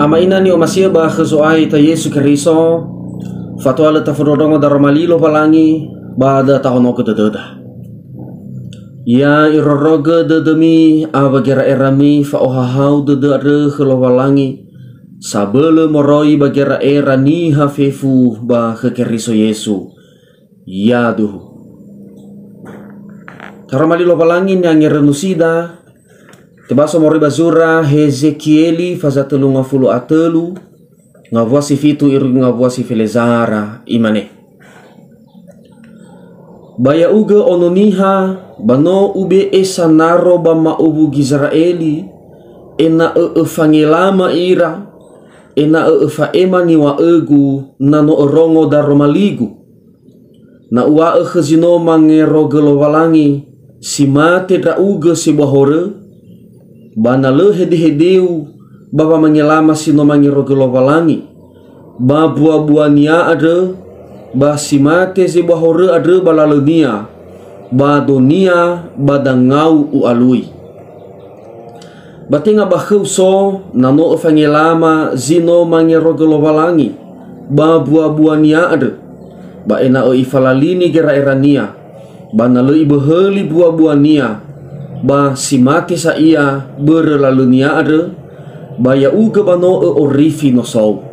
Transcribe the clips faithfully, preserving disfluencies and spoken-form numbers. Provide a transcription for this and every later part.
Ama ina ni'omasi'ö ba khö Zo'aya ita Yesu Keriso, fatua lö tafondrondrongo daroma li Lowalangi, ba da tahonogö dödöda. Ya irorogö dödömi awö gera'erami fa'ohahau dödö andrö khö Lowalangi, sabölö moroi ba gera'era niha fefu ba khö Keriso Yesu. Yaduhu. Daroma li Lowalangi ni'angerönusida, tebaso moroi ba zura Hezekieli faza tölungafulu a tölu, ngawua si fitu irugi ngawua si felezara, imane, "Ba ya'ugö ono niha, ba no ube'e sanaro ba ma'uwu Gizera'eli, ena'ö öfangelama ira, ena'ö öfa'ema niŵa'ögu na no örongo daroma ligu. Na uŵa'ö khö zi no mangerogö Lowalangi, si mate ndra'ugö sebua horö, ba na lö hedehedeu ba wamangelama si no mangerogö Lowalangi, ba buabuania andrö, ba si mate zebua horö andrö ba lalönia, ba donia ba dangau u'alui. Ba tenga ba khöu so, na no öfangelama zi no mangerogö Lowalangi, ba buabuania andrö, ba ena'ö ifalalini gera'erania, ba na lö iböhöli buabuania, ba si mate sa ia börö lalönia andrö, ba ya'ugö ba no ö'orifi nosou.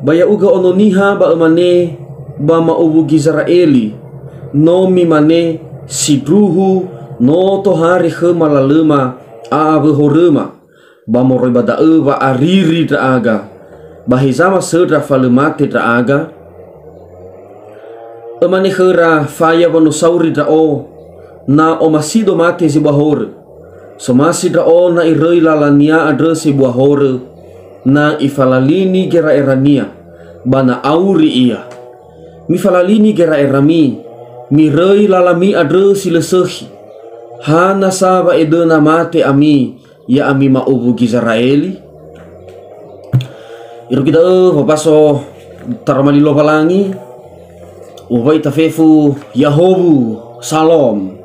Ba ya'ugö ono niha ba ömane ba ma'uwu Gizera'eli, no mimane, 'Sindruhu no tohare khöma lalöma awö horöma, ba moroi ba da'ö wa'ariri ndra'aga, ba heza wa söndra fa lö mate ndra'aga?' Ömane khöra, 'Faya wa no sauri ndra'o, na omasido mate zebua horö. Somasi ndra'o na iröi lalania andrö sebua horö, na ifalalini gera'erania, ba na auri ia. Mifalalini gera'erami, miröi lalami andrö si lö sökhi. Hana sa wa edöna mate ami, ya'ami ma'uwu Gizera'eli?' Irugi da'ö, wabaso daroma li Lowalangi, uŵa'ö ita fefu, Yahowu, Salom.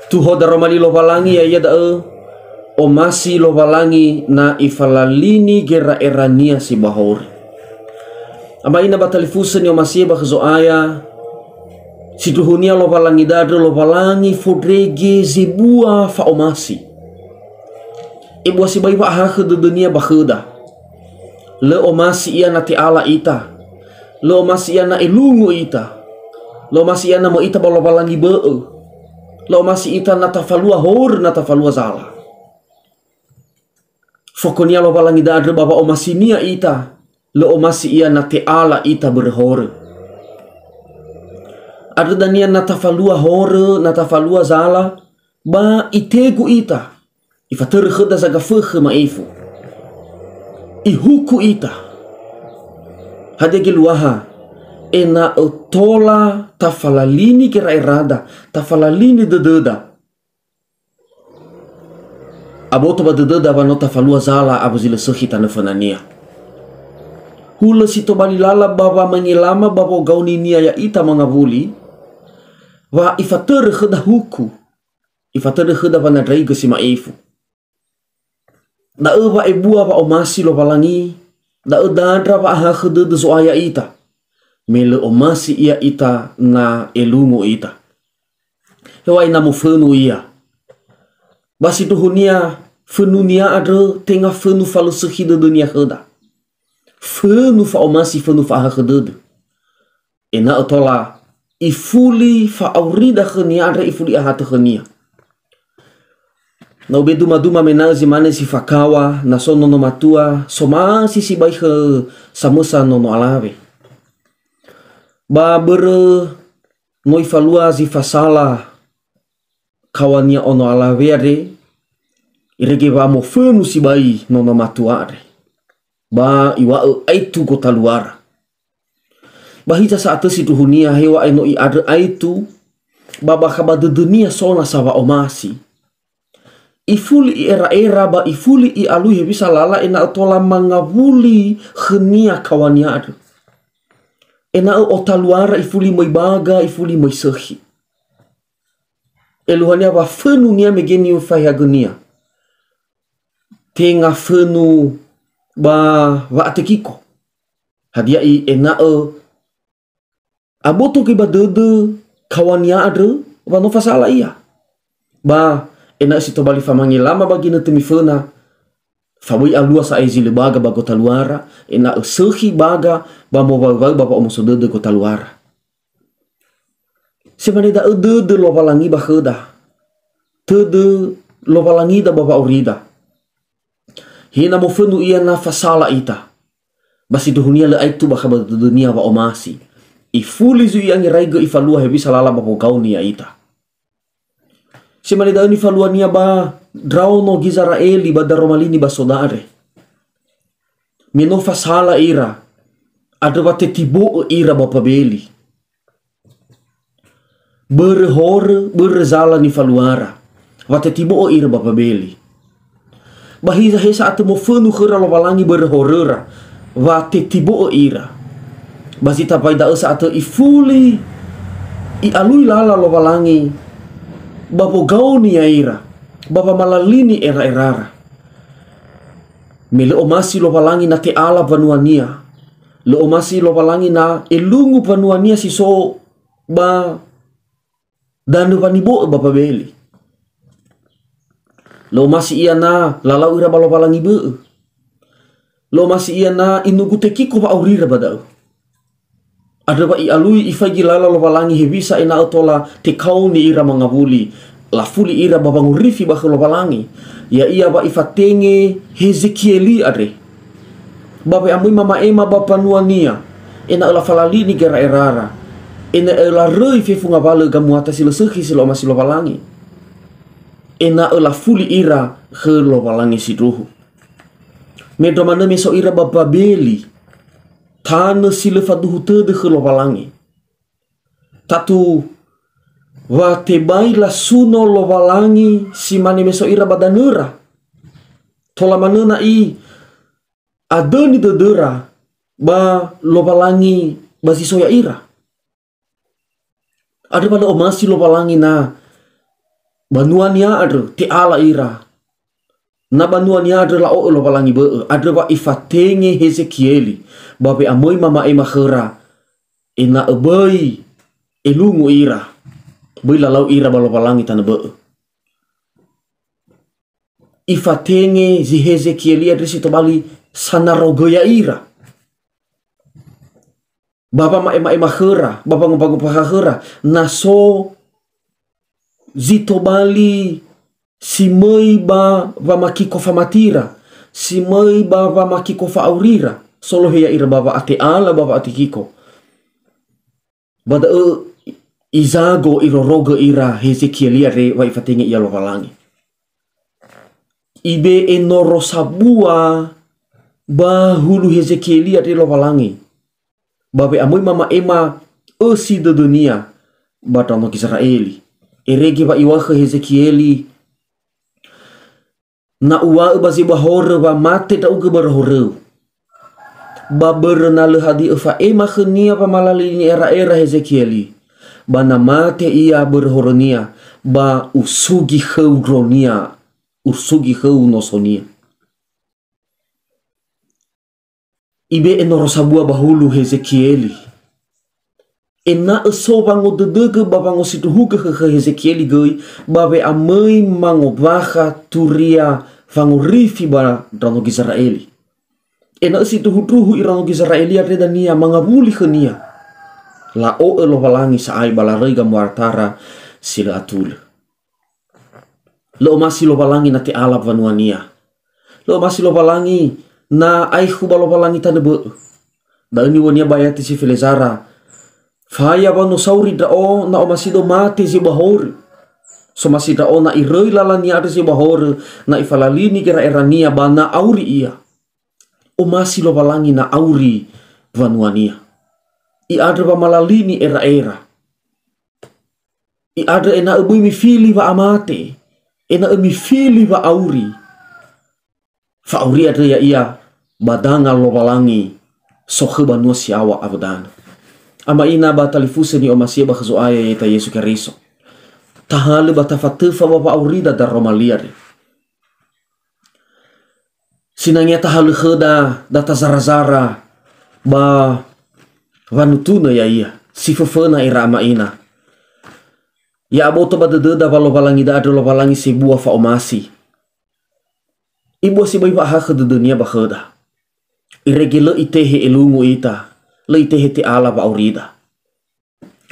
Tuho daroma li Lowalangi ya'ia da'ö, omasi Lowalangi na ifalalini gera'erania si ba horö. Ama ina ba talifusö ni'omasi'ö ba khö Zo'aya, sindruhunia Lowalangida andrö Lowalangi fondrege zebua fa'omasi. Ebua sibai wa'ahakhö dödönia ba khöda. Lö omasi ia na te'ala ita. Lö omasi ia na elungu ita. Lö omasi ia na möi ita ba Lowalangi bö'ö. Lö omasi ita na tafalua horö, na tafalua zala. Fokonia Lowalangida andrö ba wa'omasinia ita, lö omasi ia na te'ala ita börö horö. Andrö dania na tafalua horö, na tafalua zala, ba itegu ita, ifatörö khöda zagafökhö ma'ifu. Ihuku ita. Hadia geluaha, ena'ö tola tafalalini gera'erada, tafalalini dödöda. Aboto ba dödöda wa no tafalua zala awö zi lö sökhi tanö fönania. Hulö si tobali lala ba wamangelama ba wogaoninia ya'ita mangawuli, wa ifatörö khöda huku, ifatörö khöda wanandraigö si ma'ifu. Da'ö wa'ebua wa'omasi Lowalangi, da'ö dandra wa'ahakhö dödö Zo'aya ita, me lö omasi ia ita na elungu ita. Heŵa'ae na mofönu ia. Ba sindruhunia, fönunia andrö tenga fönu falösökhi dödönia khöda. Fönu fa'omasi, fönu fa'ahakhö dödö. Ena'ö tola ifuli fa'aurida khönia andre ifuli ahatö khönia. Na ubeduma-duma mena'ö zi mane si fakaŵa, na so nono matua, somasi sibai khö samösa nono alawe. Ba börö no ifalua zi fasala kaŵania ono alawe andre, irege wa mofönu sibai nono matua andre. Ba iŵa'ö aitu gotaluara. Ba hiza sa'atö sindruhunia heŵa'ae no i'andrö aitu, ba bakha ba dödönia so nasa wa'omasi. Ifuli i'era'era ba ifuli i'alui hewisa lala ena'ö tola mangawuli khönia kaŵania andrö. Ena'ö otaluara ifuli möi baga, ifuli möi sökhi. Eluahania wa fönunia mege nifaehagönia. tenga fönu ba wa'atekiko. Hadia i ena'ö aboto göi ba dödö kawania andrö wa no fasala ia. Ba ena'ö si tobali famangelama ba ginötö miföna, fa böi alua sa'ae zi lö baga ba gotaluara, ena'ö sökhi baga ba mowaöwaö ba wa'omuso dödö gotaluara. Semane da'ö dödö Lowalangi ba khöda. Tödö Lowalangida ba wa'aurida. He na mofönu ia na fasala ita. Ba sindruhunia lö aetu bakha ba dödönia wa'omasi. Ifuli zui angeraigö ifalua hewisa lala ba wogaoni ya'ita. Semane da'ö nifaluania ba ndraono Gizera'eli ba daroma li nibaso da'e. Me no fasala ira, andrö wa tetibo'ö ira ba Babeli. Börö horö, börö zala nifaluara, wa tetibo'ö ira ba Babeli. Ba hiza he sa'atö mofönu khöra Lowalangi börö horöra, wa tetibo'ö ira. Ba zi tambai da'ö sa'atö ifuli, i'alui lala Lowalangi, ba wogaoni ya'ira, ba wamalalini era'erara. Me lö omasi Lowalangi na te'ala mbanuania, lö omasi Lowalangi na elungu mbanuania si so ba danö wanibo'ö ba Babeli. Lö omasi ia na lalau ira ba Lowalangi bö'ö. Lö omasi ia na inunggu tekiko wa'aurira ba da'ö. Andrö wa i'alui ifaigi lala Lowalangi hewisa ena'ö tola tekaoni ira mangawuli, lafuli ira ba wangorifi ba khö Lowalangi. Ya'ia wa ifatenge Hezekieli andre. Ba we'amöi mama'ema ba mbanuania, ena'ö lafalalini gera'erara, ena'ö laröi fefu ngawalö gamuata si lö sökhi si lö omasi Lowalangi, ena'ö lafuli ira khö Lowalangi sindruhu. Mendrua manö me so ira ba Babeli, tanö si lö faduhu tödö khö Lowalangi. Tatu wa tebai lasuno Lowalangi si mane me so ira ba danöra. Tola manö na'i adöni dödöra ba Lowalangi ba zi so ya'ira. Andrö wa lö omasi Lowalangi na banuania andrö te'ala ira. Na banuania andrö la'o'ö Lowalangi bö'ö, andrö wa ifatenge Hezekieli ba we'amöi mama'ema khöra, ena'ö böi elungu ira, böi lalau ira ba Lowalangi tanö bö'ö. Ifatenge zi Hezekieli andrö si tobali sanaro göi ya'ira. Ba wama'ema'ema khöra, ba wangombangombaha khöra, na so zi tobali si möi ba wamakiko famatira, si möi ba wamakiko fa'aurira, solohe ya'ira ba wa'ate'ala ba wa'atekiko. Ba da'ö izago irorogö ira Hezekieli andre wa ifatenge ia Lowalangi. Ibe'e noro sabua ba hulu Hezekieli andre Lowalangi. Ba we'amöi mama'ema ösi dödönia ba ndraono Gizera'eli. Erege wa iŵa'ö khö Hezekieli, "Na uŵa'ö ba zi ba horö wa mate ndra'ugö börö horöu. Ba börö na lö hadia öfa'ema khönia wamalalini era'era Hezekieli, ba na mate ia börö horönia, ba usugi khöu ndronia, usugi khöu nosonia." Ibe'e noro sabua ba hulu Hezekieli. Ena'ö so wangodödögö ba wangosindruhugö khö, khö Hezekieli göi, ba we'amöi mangombakha turia wangorifi ba ndraono Gizera'eli. Ena'ö sindruhundruhu iraono Gizera'eli andre dania mangawuli khönia. La'o'ö Lowalangi sa'ae ba laröi gamuatara si lö atulö. Lö omasi Lowalangi na te'ala mbanuania. Lö omasi Lowalangi na aekhu ba Lowalangi tanö bö'ö. Da'ö niŵa'önia ba ayati si felezara, "Faya wa no sauri ndra'o na omasido mate zi ba horö. Somasi ndra'o na iröi lalania andrö zi ba horö, na ifalalini gera'erania ba na auri ia." Omasi Lowalangi na auri mbanuania. I'andrö wamalalini era'era. I'andrö ena'ö böi mifili wa'amate, ena'ö mifili wa'auri. Fa'auri andrö ya'ia ba danga Lowalangi sokhö banua si yaŵa awö danö. Ama ina ba talifusö ni'omasi'ö ba khö Zo'aya ya'ita Yesu Keriso. Tahalö ba tafatöfa ba wa'aurida daroma li andre. Sinangea tahalö khöda, da tazara-zara ba wanutunö ya'ia, si föföna ira ama ina. Ya'aboto ba dödöda wa Lowalangi da'a andrö Lowalangi sebua fa'omasi. Ibua sibai wa'ahakhö dödönia ba khöda. Irege lö itehe elungu ita, lö itehe te'ala wa'aurida.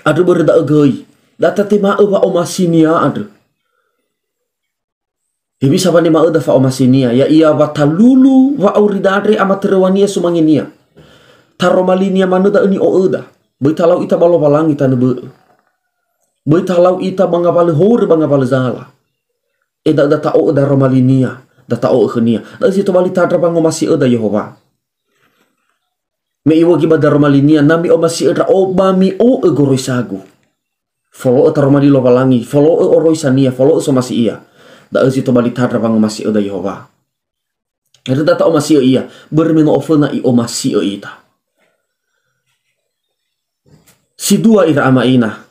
Andrö börö da'ö göi, da tatema'ö wa'omasinia andrö. Hewisa wanema'öda fa'omasinia, ya'ia wa talulu wa'aurida andre amatöröŵania sumangenia. Taromalinia manö da'ö ni'o'öda. Böi talau ita ba Lowalangi tanö bö'ö. Böi talau ita ba ngawalö horö ba ngawalö zala. Ena'ö da ta'o'ö daromalinia, da ta'o'ö khönia. Da'ö zi tobali tandra wangomasi'öda Yehowa. Me iwögi ba daromalinia, na mi'omasi'ö ndra'o ba mi'o'ö goroisagu. Folo'ö taromali Lowalangi, folo'ö oroisania, folo'ö somasi ia. Da'ö zi tobali tandra wangomasi'öda Yehowa. Andrö da ta'omasi'ö ia, börö me no oföna i'omasi'ö ita. Si dua ira ama ina.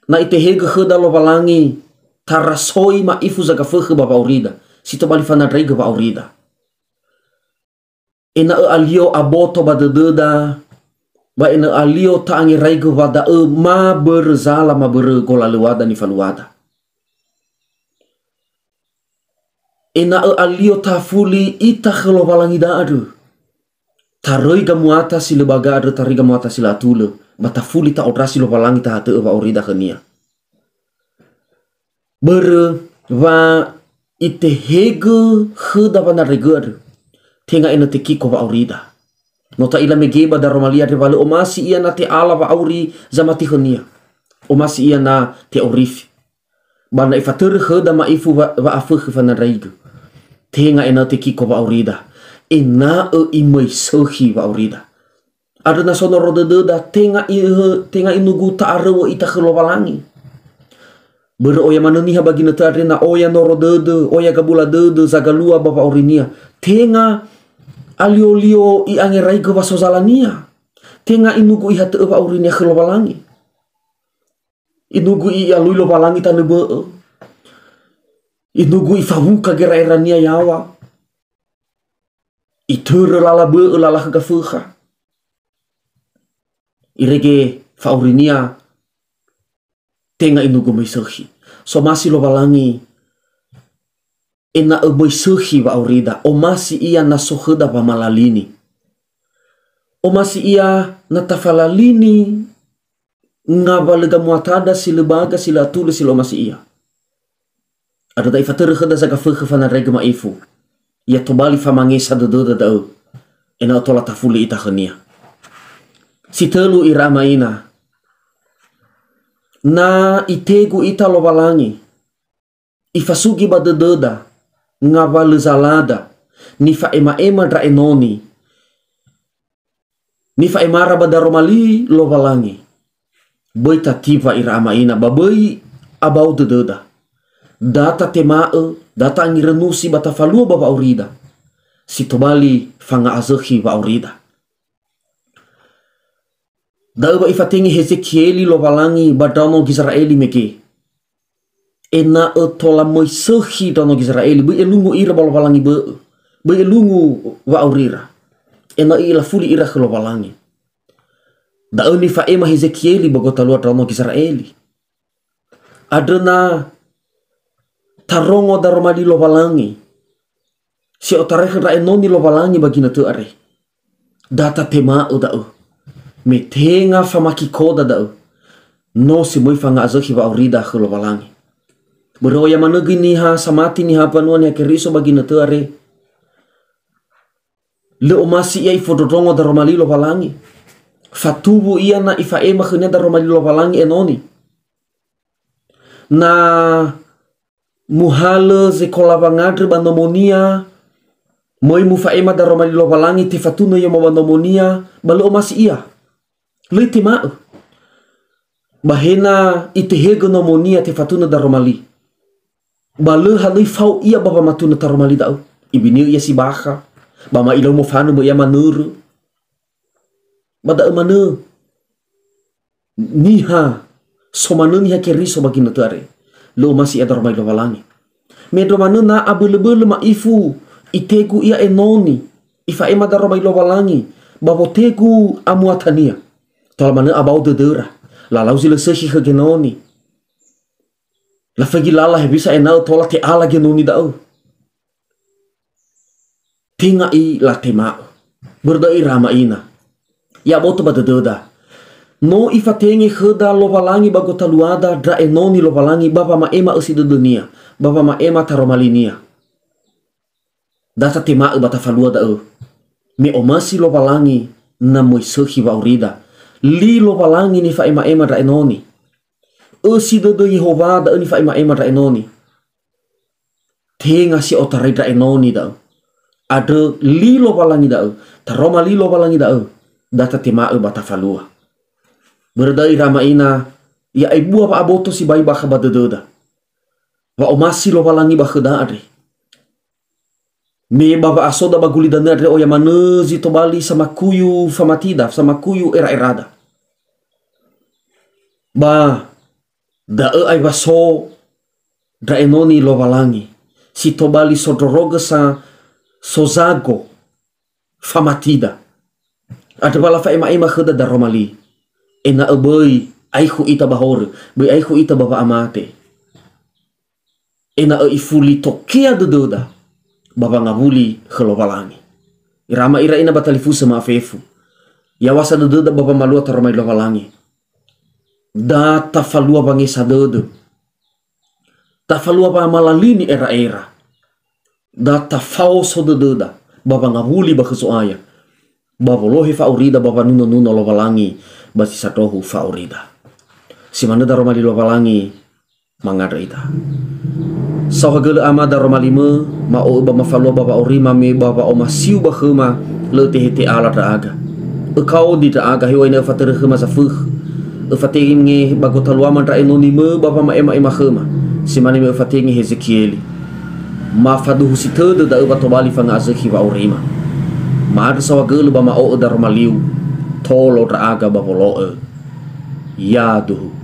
Na itehegö khöda Lowalangi, tarasoi ma'ifu zagafökhö ba wa'aurida, si tobali fanandraigö wa'aurida. Ena'ö alio aboto ba dödöda, ba ena'ö alio ta'angeraigö wa da'ö ma börö zala, ma börö golalöŵada nifaluada. Ena'ö alio tafuli ita khö Lowalangi da'a andrö. Taröi gamuata si lö baga andrö, taröi gamuata si lö atulö, ba tafuli ta'ondrasi Lowalangi tahatö'ö wa'aurida khönia. Börö wa itehegö khöda wanandraigö andrö, tenga ena'ö tekiko wa'aurida. No ta'ila mege ba daromali andre wa lö omasi ia na te'ala wa'auri zamati khönia. Omasi ia na te'orifi. Ba na ifatörö khöda ma'ifu wa-, wa'afökhö fanandraigö. Tenga ena'ö tekiko wa'aurida. Ena'ö imöi sökhi wa'aurida. Andrö na so noro dödöda, tenga i-, tenga inugu ta'aröu'ö ita khö Lowalangi. Börö oya manö niha ba ginötö andre na oya noro dödö, oya gabula dödö, zagalua ba wa'aurinia. Tenga alio-lio i'angeraigö wasozalania. Tenga inugu ihatö'ö wa'aurinia khö Lowalangi. Inugu i'alui Lowalangi tanö bö'ö. Inugu ifawuka gera'erania yaŵa. Itörö lala bö'ö, lala khö gafökha. Irege fa'aurinia tenga inugu möi sökhi. Somasi Lowalangi ena'ö möi sökhi wa'aurida, omasi ia na so khöda wamalalini. Omasi ia na tafalalini ngawalö gamuatada si lö baga, si lö atulö, si lö omasi ia. Andrö da ifatörö khöda zagafökhö fanandraigö ma'ifu. Ya tobali famangesa dödöda da'ö, ena'ö tola tafuli ita khönia. Si tölu ira ama ina. Na itegu ita Lowalangi, ifasugi ba dödöda ngawalö zalada, nifa'ema'ema ndra enoni, nifa'emara ba daroma li Lowalangi. Böi tatiwa ira ama ina, ba böi abau dödöda. Da tatema'ö, da ta'angiranusi ba tafalua ba wa'aurida, si tobali fanga'azökhi wa'aurida. Da'ö wa ifatenge Hezekieli Lowalangi ba ndraono Gizera'eli mege. Ena'ö tola möi sökhi ndraono Gizera'eli, böi elungu ira ba Lowalangi bö'ö, böi elungu wa'aurira. Ena'ö i'ila fuli ira khö Lowalangi. Da'ö nifa'ema Hezekieli ba gotalua ndraono Gizera'eli. Andrö na tarongo daroma li Lowalangi, si i'otarai khö ndra enoni Lowalangi ba ginötö are. Da tatema'ö da'ö, me tenga famakikoda da'ö, no si möi fanga'azökhi wa'aurida khö Lowalangi. Börö oya manö göi niha samati, niha mbanua Niha Keriso ba ginötö are. Lö omasi ia ifondrondrongo daroma li Lowalangi. Fatuwu ia na ifa'ema khönia daroma li Lowalangi enoni. Na muhalö zekola wangandrö ba nomonia, möi mufa'ema daroma li Lowalangi tefatunö yomo ba nomonia, ba lö omasi ia. Lö itema'ö. Ba he na itehegö nomonia tefatunö daroma li, ba lö halöi fao ia ba wamatunö taroma li da'ö. Ibini'ö ia si bakha, ba ma'ilau mofanö möi ia manörö. Ba da'ö manö niha, so manö Niha Keriso ba ginötö are. Lö omasi ia daroma li Lowalangi. Mendro manö na abölö-bölö ma'ifu, Itegu ia enoni, ifa'ema daroma li Lowalangi, ba wotegu amuatania. Tola manö abao dödöra, lalau zi lö sökhi khö genoni. Lafögi lala hewisa ena'ö tola te'ala genoni da'ö. Tenga i latema'ö. Börö da'ö ira ama ina. Ya'aboto ba dödöda. No ifatenge khöda Lowalangi ba gotaluada ndra enoni Lowalangi ba wama'ema ösi dödönia, ba wama'ema taroma linia. Da tatema'ö ba tafalua da'ö. Me omasi Lowalangi na möi sökhi wa'aurida. Li Lowalangi nifa'ema'ema ndra enoni. Ösi dödö Yehowa da'ö nifa'ema'ema ndra enoni. Tenga si otarai ndra enoni da'ö. Andrö li Lowalangi da'ö, taroma li Lowalangi da'ö, da tatema'ö ba tafalua. Börö da'ö ira ama ina, ya'ebua wa'aboto sibai bakha ba dödöda. Wa'omasi Lowalangi ba khöda andre. Me ba wa'asoda ba gulidanö andre oya manö zi tobali samakuyu famatida, samakuyu era'erada. Ba da'ö aewa so ndra enoni Lowalangi, si tobali sondrorogö sa sozago famatida. Andrö wa lafa'ema'ema khöda daroma li, ena'ö böi aekhu ita ba horö, böi aekhu ita ba wa'amate. Ena'ö ifuli tokea dödöda ba wangawuli khö Lowalangi. Ira ama ira ina ba talifusö ma'afefu. Yawasa dödöda ba wamalua taroma li Lowalangi. Da tafalua wangesa dödö. Tafalua wamalalini era'era. Da tafaoso dödöda ba wangawuli ba khö Zo'aya. Ba wolohe fa'aurida ba wanunonuno Lowalangi ba zi sandrohu fa'aurida. Si manö daroma li Lowalangi mangandrö ita. Saohagölö Ama daroma limö, ma'o'ö ba mafalua ba wa'aurima me ba wa'omasiu ba khöma, lö tehe te'ala ndra'aga. Ökaoni ndra'aga, heŵa'ae ena'ö öfatörö khöma zafökhö. Öfatenge ba gotaluama ndra enonimö ba wama'ema'ema khöma, si mane me öfatenge Hezekieli. Ma faduhusi tödö da'ö wa tobali fanga'azökhi wa'aurima. Ma'andrö saohagölö ba ma'o'ö daroma liu, tolo ndra'aga ba wolo'ö. Yaduhu.